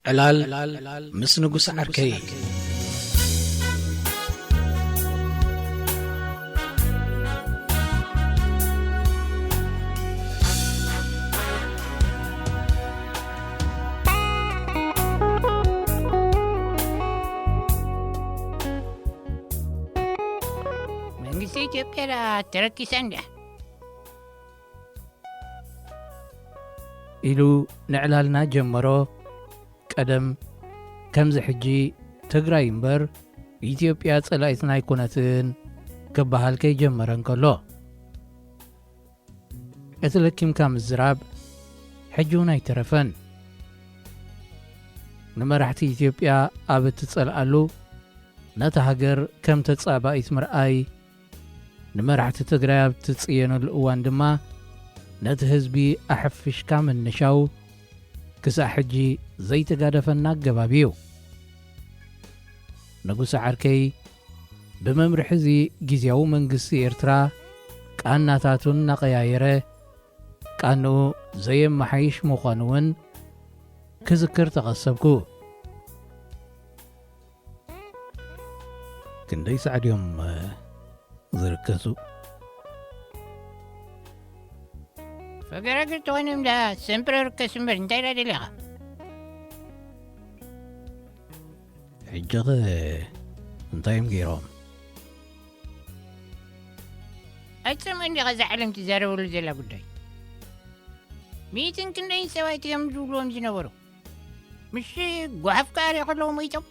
ዕላል ምስ ንጉስ ዓርከይ። መንግስቲ ኢትዮጵያ ደኣ ተረኪሳ እንድያ። ኢሉ ንዕላልና ጀመሮ። ቀደም ከምዚ ሕጂ ትግራይ እምበር ኢትዮጵያ ጸላኢትና ኣይኮነትን ክበሃል ከይጀመረ እንከሎ፣ እቲ ለኪምካ ምዝራብ ሕጂ እውን ኣይተረፈን። ንመራሕቲ ኢትዮጵያ ኣብ እትጸልኣሉ፣ ነታ ሃገር ከም ተጻባኢት ምርኣይ፣ ንመራሕቲ ትግራይ ኣብ ትጽየነሉ እዋን ድማ ነቲ ህዝቢ ኣሕፊሽካ ምንሻው ክሳዕ ሕጂ ዘይተጋደፈና ኣገባብ እዩ። ንጉሰ ዓርከይ ብመምርሒ እዚ ግዝያዊ መንግስቲ ኤርትራ ቃናታቱ እናቐያየረ፣ ቃንኡ ዘየመሓይሽ ምዃኑ እውን ክዝክር ተቐሰብኩ። ክንደይ ሳዕ ድዮም ዝርከሱ? ፈገራግር ተኾይኖም ደኣ ሰምፕረ ርከስ እምበር እንታይ ደኣ ደሊኻ? ሕጂ ኸ እንታይ እዮም ገይሮም? ኣይትሰምዕን ዲኻ እዛ ዓለም ትዛረበሉ ዘላ ጉዳይ? ሚእትን ክንደይን ሰባት እዮም ዝብልዎም ዝነበሩ። ምሽ ጓሓፍ ከኣርዩ ከለዉ ሞይቶም።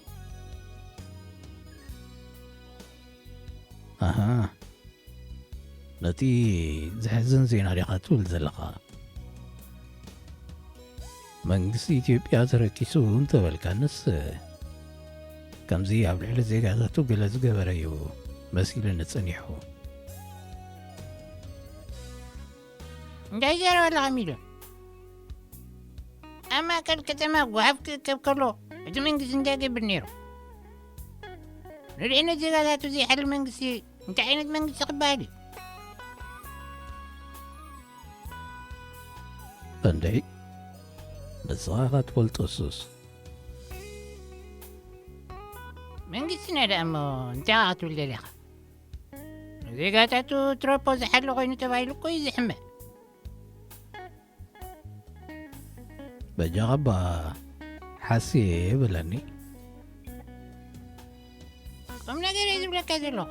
ኣሃ፣ ነቲ ዘሕዝን ዜና ዲኻ ትብል ዘለኻ? መንግስቲ ኢትዮጵያ ተረኪሱ እንተበልካንስ፣ ከምዚ ኣብ ልዕሊ ዜጋታቱ ገለ ዝገበረ እዩ መሲሉኒ ጸኒሑ። እንታይ ዘረባ ኣለኻ ሚልዮን? ኣብ ማእከል ከተማ ጓሓፍ ክእከብ ከሎ እቲ መንግስቲ እንታይ ይገብር ነይሩ? ንድሕነት ዜጋታቱ ዘይሓሊ መንግስቲ እንታይ ዓይነት መንግስቲ ክበሃል እዩ? እንድዒ ንስኻ ኢኻ ትፈልጦ ሱስ። መንግስትና ደኣ እሞ እንታይ ኢኻ ክትብል ደሊኻ? ንዜጋታቱ ትረፖ ዝሓሊ ኮይኑ ተባሂሉ እኮ እዩ ዝሕመ። በጃኻ እባ ሓስየ በለኒ። ቁም ነገር እየ ዝብለካ ዘለኹ።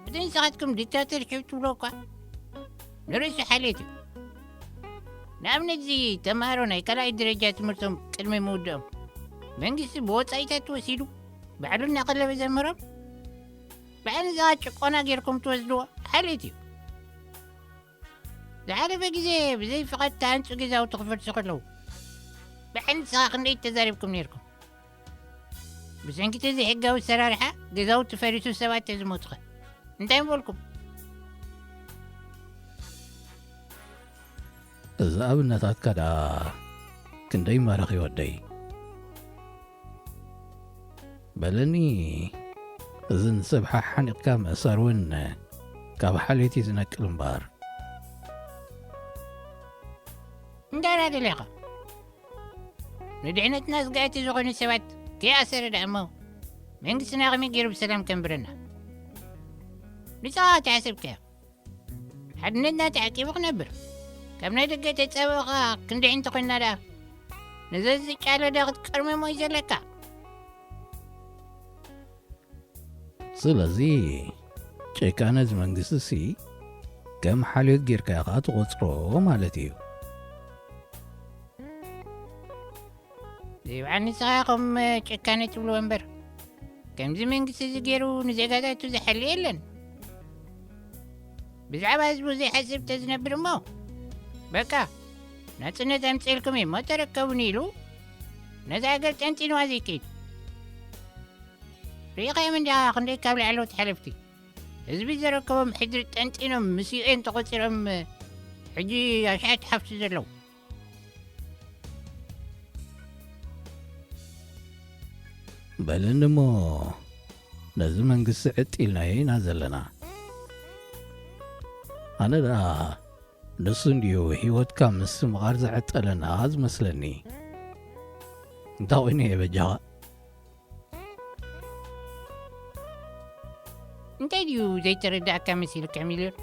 እቲ ንስኻትኩም ዲክታተርሺፕ ትብሎ እኳ ንርእሱ ሓልየት እዩ። ንኣብነት፣ እዚ ተምሃሮ ናይ ካልኣይ ደረጃ ትምህርቶም ቅድሚ ምውድኦም መንግስቲ ብወጻኢታት ወሲዱ ባዕሉ እናቐለበ ዘምህሮም፣ ብዓይኒ እዛ ጭቆና ጌርኩም ትወስድዎ ሓልየት እዩ። ዝሓለፈ ግዜ ብዘይ ፍቓድ ተሃንጹ ገዛውቲ ክፈርሱ ከለዉ፣ ብዓይኒ ንስኻ ክንደይ ተዛሪብኩም ኔርኩም? ብሰንኪ እቲ ዘይሕጋዊ ኣሰራርሓ ገዛውቲ ፈሪሱ ሰባት ተዝሞቱኸ እንታይ ምበልኩም? እዚ ኣብነታትካ ደኣ ክንደይ ይማርኽ እዩ ወደይ። በለኒ፣ እዚ ንሰብ ሓሓኒቕካ ምእሳር እውን ካብ ሓልዮት እዩ ዝነቅል እምበር። እንታይ ደኣ ደሊኻ? ንድሕነትና ስግኣት ዝኾኑ ሰባት ከይኣሰረ ደኣ እሞ መንግስትና ከመይ ገይሩ ብሰላም ከንብረና? ንስኻ ተሓሰብካዮ። ሓድነትና ተዓቂቡ ክነብር። ካብ ናይ ደገ ተጻብኦ ኸኣ ክንድዒ እንተኾይንና ደኣ ነዚ ዝጫለ ዶ ክትቀርመሞ እዩ ዘለካ? ስለዚ ጭካነ እዚ መንግስቲ ሲ ከም ሓልዮት ጌርካ ኢኻ ትቖጽሮ ማለት እዩ። ዘይብዓል ንስኻ ኢኹም ጭካነ ትብልዎ እምበር፣ ከምዚ መንግስቲ እዚ ገይሩ ንዜጋታቱ ዝሓሊ የለን። ብዛዕባ ህዝቡ ዘይሓስብ ተዝነብር እሞ፣ በቃ ናጽነት ኣምጽኤልኩም እየ እሞ ተረከቡኒ ኢሉ ነዛ ሃገር ጠንጢንዋ ዘይከይድ። ርኢኻዮም እንዲኻ ክንደይ ካብ ላዕለዎት ሓለፍቲ ህዝቢ ዘረከቦም ሕድሪ ጠንጢኖም ምስ ዩ ኤን ተቖጺሮም ሕጂ ኣሽሓት ሓፍቲ ዘለዉ። በለኒ እሞ ነዚ መንግስቲ ዕጥ ኢልናዮ ኢና ዘለና። ኣነ ደኣ ንሱ እንድዩ ህይወትካ ምስምቓር ዘዕጠለና ዝመስለኒ። እንታይ ኮይኑ እየ በጃኻ? እንታይ ድዩ ዘይተረዳእካ መሲልካ ሚልዮን?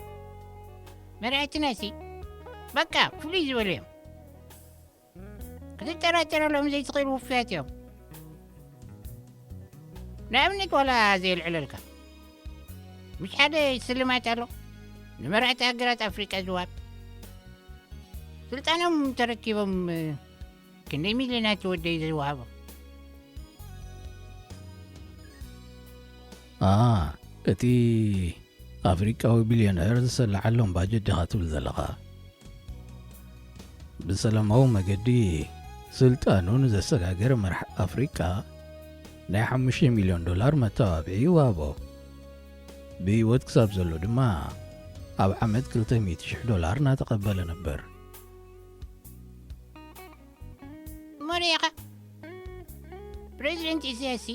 መራሕትና ሲ በቃ ፍሉይ ዝበሉ እዮም። ክትጠራጠረሎም ዘይትኽእል ውፉያት እዮም። ንኣብነት ዋላ ዘየልዕለልካ፣ ምሽ ሓደ ስልማት ኣሎ ንመራሕቲ ሃገራት ኣፍሪቃ ዝወሃብ። ስልጣኖም ተረኪቦም ክንደይ ሚልዮናት ወደይ ዝወሃቦም? ኣ እቲ ኣፍሪቃዊ ቢልዮነር ዝሰልዓሎም ባጀት ዲኻ ትብል ዘለኻ? ብሰላማዊ መገዲ ስልጣኑ ንዘሰጋገረ መራሕ ኣፍሪቃ ናይ ሓሙሽተ ሚልዮን ዶላር መተባብዒ ይወሃቦ። ብህይወት ክሳብ ዘሎ ድማ ኣብ ዓመት ክልተ ሚእቲ ሽሕ ዶላር እናተቐበለ ነበር። እሞ ርኢኻ ፕሬዚደንት ኢሳያስሲ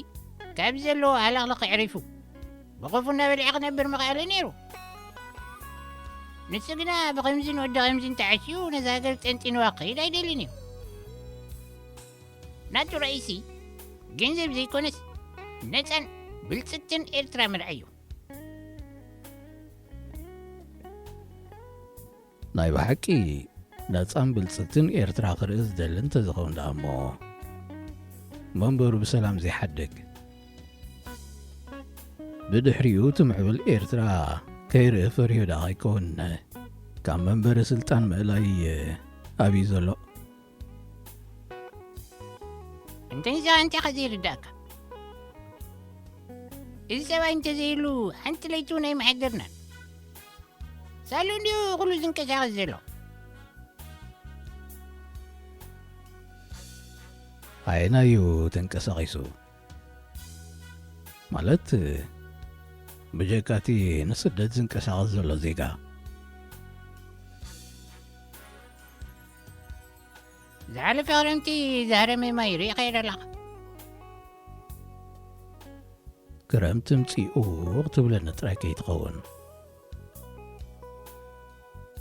ካብዚ ዘለዎ ሃለኽለኽ ኣዕሪፉ ብኸፉ እናበልዐ ክነብር ምኽኣለ ነይሩ። ንሱ ግና ብኸምዚ ንወዲ ኸምዚ እንተዓሽዩ ነዛ ሃገር ጠንጢንዋ ክኸይድ ኣይደልን እዩ። ናቱ ራእይሲ ገንዘብ ዘይኮነስ ነፃን ብልፅግትን ኤርትራ ምርዓይ እዩ። ናይ ብሓቂ ነፃን ብልፅግትን ኤርትራ ክርኢ ዝደሊ እንተዝኸውን ደኣ እሞ መንበሩ ብሰላም ዘይሓድግ። ብድሕሪኡ ትምዕብል ኤርትራ ከይርኢ ፈሪሁ ደኣ ኣይከውን ካብ መንበሪ ስልጣን ምእላይ ኣብዩ ዘሎ። እንተንዛ እንታይ ከ ዘይርዳእካ? እዚ ሰብኣይ እንተዘይሉ ሓንቲ ለይቲ እውን ኣይመሓደርናን። ሳሉ እንዲዩ ኩሉ ዝንቀሳቐስ ዘሎ። ኣየናዩ ተንቀሳቒሱ? ማለት ብጀካቲ ንስደት ዝንቀሳቐስ ዘሎ ዜጋ። ዝሓለፈ ክረምቲ ዝሃረመ ማይ ርኢኻዮ ዶ ኣለኻ? ክረምቲ ምፂኡ ክትብለኒ ጥራይ ከይትኸውን።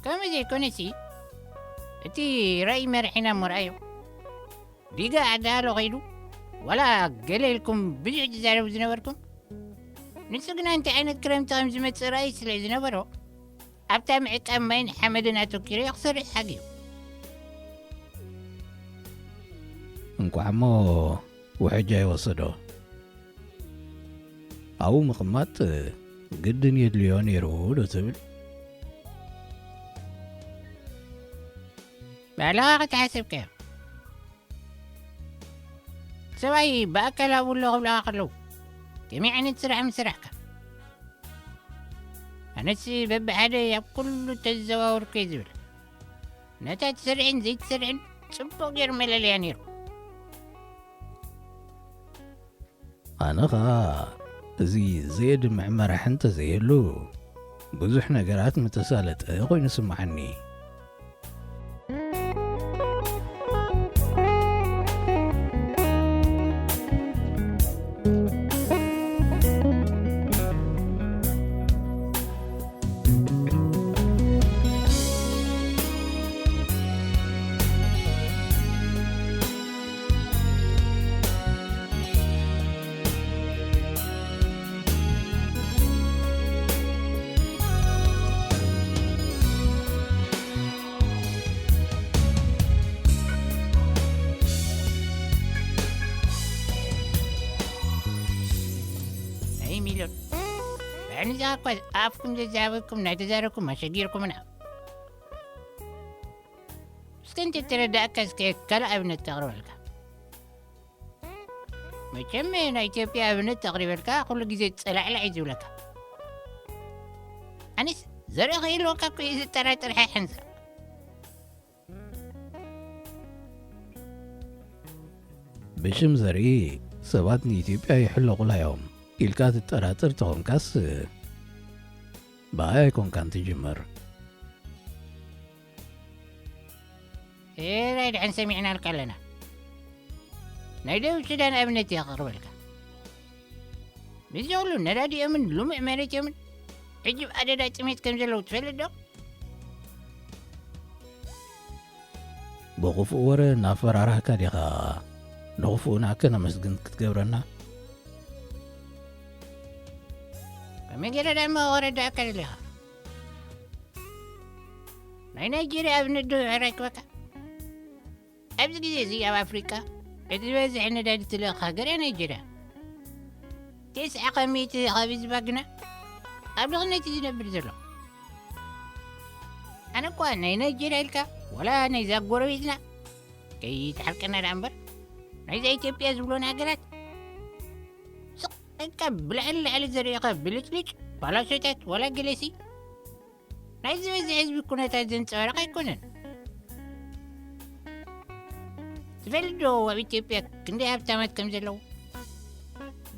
ከምኡ ዘይኮነሲ እቲ ራእይ መርሒና እሞ ረኣዮ። ዲጋ ኣዳሎ ኸይዱ ዋላ ገለ ኢልኩም ብዙሕ ትዛረቡ ዝነበርኩም። ንሱ ግና እንታይ ዓይነት ክረምቲ ከም ዝመፅእ ራእይ ስለ ዝነበሮ ኣብታ ምዕቃብ ማይን ሓመድን ኣተኪሩ ክሰርሕ ሓግዩ። እንኳዕ እሞ ውሕጃ ይወሰዶ። ኣብኡ ምቕማጥ ግድን የድልዮ ነይሩ ዶ ትብል? ባዕልኻ ከተሓሰብካዮ ሰብኣይ ብኣካል ኣብኡ ኣሎ ክብልኻ ከለዉ ከመይ ዓይነት ስራሕ ምሰራሕካ? ኣነስ በብሓደ ኣብ ኩሉ ተዘዋወርኩ እየ ዝብል። ነታ ትሰርሕን ዘይትሰርሕን ጽቡቕ ገይሩ መለለያ ነይሩ። ኣነ ኸኣ እዚ ዘየድምዕ መራሕ እንተዘየሉ ብዙሕ ነገራት ምተሳለጠ ኮይኑ ስምዓኒ። ኣይ ሚልዮን፣ ብሕንዛ እኳ ኣፍኩም ዘዛበኩም ናይ ተዛረብኩም ኣሸጊርኩምና። እስከ እንተተረዳእካ እስከ ካልእ ኣብነት ተቕርበልካ። መቸም ናይ ኢትዮጵያ ኣብነት ኣቕሪበልካ ኩሉ ግዜ ጸላዕላዕ እዩ ዝብለካ። ኣነስ ዘርኢ ክህልወካ እኮ እዩ ዝጠራጠር ሓይ ሓንሳ። ብሽም ዘርኢ ሰባት ንኢትዮጵያ ይሕለቑላ እዮም ኢልካ ትጠራጠር ተኾንካስ ብኣይ ኣይኮንካን ትጅምር። ኤራይ ድሓን ሰሚዕናልካ ኣለና። ናይ ደቡብ ሱዳን ኣብነት እየ ከቕርበልካ። ምስዚ ኩሉ ነዳዲኦምን ልሙዕ መሬት እዮምን ሕጂ ኣብ ኣደዳ ጥሜት ከም ዘለዉ ትፈልጥ ዶ? ብኽፉእ ወረ እናፈራራህካ ዲኻ ንኽፉእና ከነመስግን ክትገብረና። ከመይ ገለ ደሞ ወረዳ ኣካል ኢኻ? ናይ ናይጄርያ ኣብነት ዶ ይሕረክበካ? ኣብዚ ግዜ እዚ ኣብ ኣፍሪቃ እቲ ዝበዝሕ ነዳዲ ትልእኽ ሃገር እያ ናይጄርያ። ተስዓ ካብ ሚእቲ ካብ ህዝባ ግና ኣብ ድኽነት እዩ ዝነብር ዘሎ። ኣነ እኳ ናይ ናይጄርያ ኢልካ ዋላ ናይዛ ጎረቤትና ከይትሓርቀና ደኣ እምበር፣ ናይዛ ኢትዮጵያ ዝብሎን ሃገራት ስቕ ኢልካ ብልዕሊ ልዕሊ ዘርእኻ ብልጭልጭ ፓላሶታት ዋላ ገለሲ ናይ ዝበዝሕ ህዝቢ ኩነታት ዘንጸባርቕ ኣይኮነን። ትፈልጥ ዶ ኣብ ኢትዮጵያ ክንደይ ሃብታማት ከም ዘለዉ?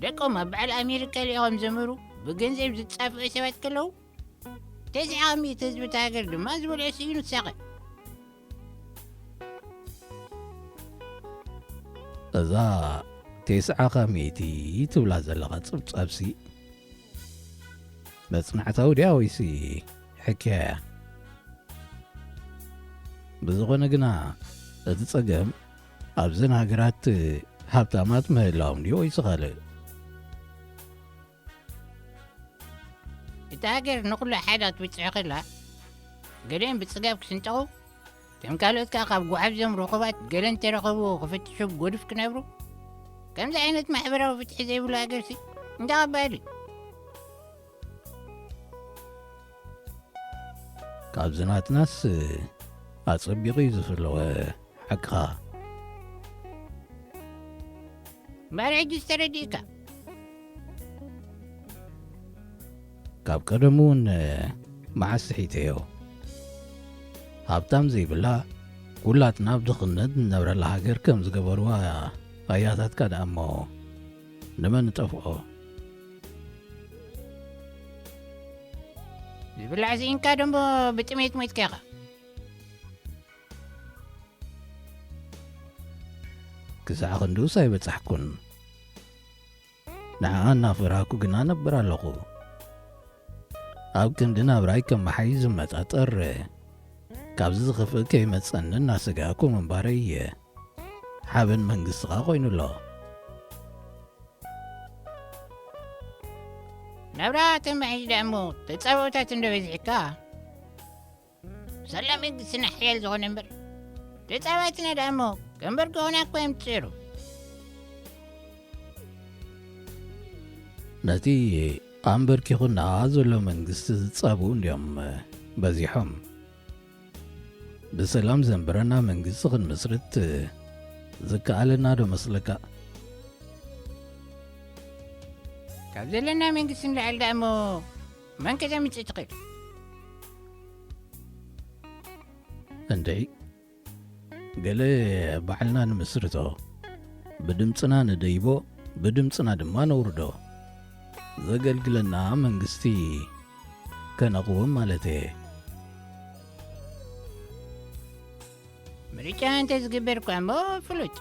ደቆም ኣብ በዓል ኣሜሪካ ልኢኾም ዘምህሩ ብገንዘብ ዝጻፍዑ ሰባት ከለዉ፣ ተስዓ ካብ ሚእቲ ህዝቢ እታ ሃገር ድማ ዝበልዖ ስኢኑ ተሳቐ። እዛ ተስዓ ካብ ሚእቲ ትብላ ዘለኻ ጸብጻብሲ መጽናዕታዊ ድያ ወይሲ ሕክያ እያ? ብዝኾነ ግና እቲ ጸገም ኣብዘን ሃገራት ሃብታማት ምህላዎም ድዩ ወይሲ ካልእ? እታ ሃገር ንኹሉ ሓደ ክትብጽሖ ከላ፣ ገሊኦም ብጽጋብ ክስንጠቑ፣ እቶም ካልኦት ከኣ ካብ ጓሓፍዞም ርኹባት ገለ እንተረኸቡ ክፍትሹ ብጎድፍ ክነብሩ፣ ከምዚ ዓይነት ማሕበራዊ ፍትሒ ዘይብሉ ሃገርሲ እንታይ ከባድ እዩ። ካብዚ ናትናስ ኣጸቢቑ እዩ ዝፍለወ ሓቅኻ። እምበኣር ሕጂስ ተረዲእካ? ካብ ቀደሙ እውን መዓስ ስሒተዮ። ሃብታም ዘይብላ፣ ኩላትና ኣብ ድኽነት ንነብረላ ሃገር ከም ዝገበርዋ ኣያታትካ ደኣ እሞ ንመን ንጠፍኦ? ዝብላዕ ስኢንካ ደሞ ብጥሜት ሞይትካ ኢኻ። ክሳዕ ክንድኡስ ኣይበጻሕኩን። ንዓኣ እናፈራህኩ ግና እነብር ኣለኹ። ኣብ ክንዲ ናብራይ ከመሓይሽ ዝመጣጠር፣ ካብዚ ዝኸፍእ ከይመጸኒ እናሰጋእኩ ምንባረይ እየ። ሓበን መንግስትኻ ኮይኑ ኣሎ። ናብራ ተመሓይሽ ደኣ እሞ ተጻብኦታት እንዶ በዚሕካ። ሰላም መንግስትና ሓያል ዝኾነ እምበር፣ ተጻባእትና ደኣ እሞ ከንበርክኹና እኮ እዮም ዝጽዕሩ። ነቲ ኣንበርኪኹና ዘሎ መንግስቲ ዝጻብኡ እንድዮም በዚሖም። ብሰላም ዘንብረና መንግስቲ ክንምስርት ዝከኣለና ዶ መስለካ? ካብ ዘለና መንግስቲ ንላዕሊ ደኣ እሞ መን ከተምጽእ ትኽእል? እንድዒ፣ ገለ ባዕልና ንምስርቶ፣ ብድምጽና ንደይቦ፣ ብድምጽና ድማ ነውርዶ። ዘገልግለና መንግስቲ ከነቕውም ማለት እየ። ምርጫ እንተ ዝግበር እኳ እሞ ፍሉጥ፣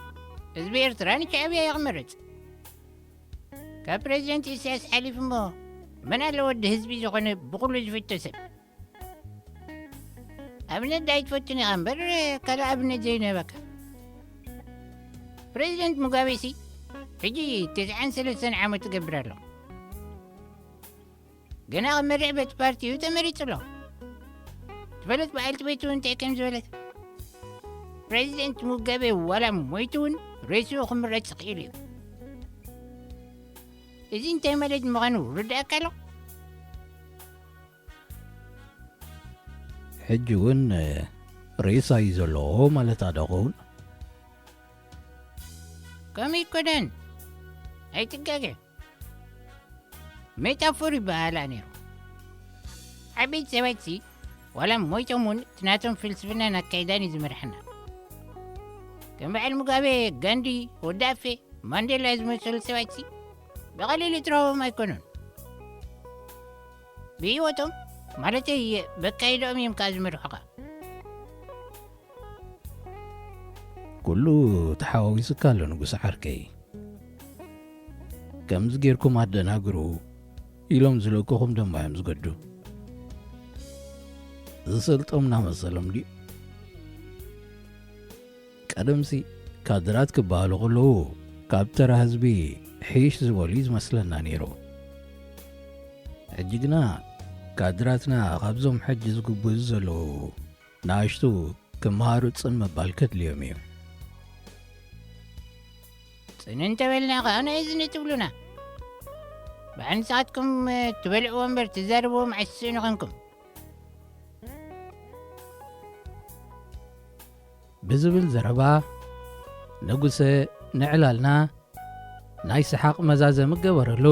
ህዝቢ ኤርትራ ንሻዕብያ እዩ ክመርጽ። ካብ ፕረዚደንት ኢሳያስ ሓሊፉ እሞ መን ኣሎ ወዲ ህዝቢ ዝኾነ ብኹሉ ዝፍቶ ሰብ? ኣብነት ዳኣ ኣይትፈቱን ኢኻ እምበር ካልእ ኣብነት ዘይንህበካ። ፕረዚደንት ሙጋቤሲ ሕጂ ተስዓን ሰለስተን ዓመት ትገብር ኣሎ። ገና ክመርሕ በቲ ፓርቲ እዩ ተመሪጹ ኣሎ። ትፈልጥ በዓልቲ ቤቱ እንታይ ከም ዝበለት? ፕረዚደንት ሙጋቤ ዋላ ሞይቱ እውን ሬስኡ ክምረጽ ይኽእል እዩ። እዚ እንታይ ማለት ምዃኑ ርዳእካ ኣሎ? ሕጂ እውን ሬሳ እዩ ዘሎ ማለታ ዶ ኸውን? ከምኡ ኣይኮነን። ኣይትጋገ። ሜታፎር ይበሃላ ነይሩ። ዓበይቲ ሰባትሲ ዋላ ሞይቶም እውን እቲ ናቶም ፍልስፍናን ኣካይዳን እዩ ዝመርሐና። ከም በዓል ሙጋቤ፣ ጋንዲ፣ ወዲ ኣፌ፣ ማንዴላ ዝመሰሉ ሰባትሲ ብቐሊሉ ትረኽቦም ኣይኮኑን። ብህይወቶም ማለተይ በካይድኦም እዮም ከኣ ዝመርሑኻ። ኩሉ ተሓዋዊሱካ ኣሎ ንጉስ ዓርከይ። ከምዚ ጌርኩም ኣደናግሩ ኢሎም ዝለቅኹም ደማ እዮም ዝገዱ። ዝሰልጦም እናመሰሎም ድዩ? ቀደምሲ ካድራት ክበሃሉ ከለዉ ካብ ተራ ህዝቢ ሒሽ ዝበሉ እዩ ዝመስለና ነይሩ። ሕጂ ግና ካድራትና ካብዞም ሕጂ ዝግብዙ ዘለዉ ንኣሽቱ ክመሃሩ ጽን ምባል ከድልዮም እዩ። ጽን እንተበልና ኸኣ ናይ እዝኒ ትብሉና። ብዓንጻትኩም ትበልዕዎ እምበር ትዛረብዎ መዓስ ትስእኑ ኾንኩም። ብዝብል ዘረባ ንጉሰ ንዕላልና ናይ ሰሓቕ መዛዘሚ ገበረሉ።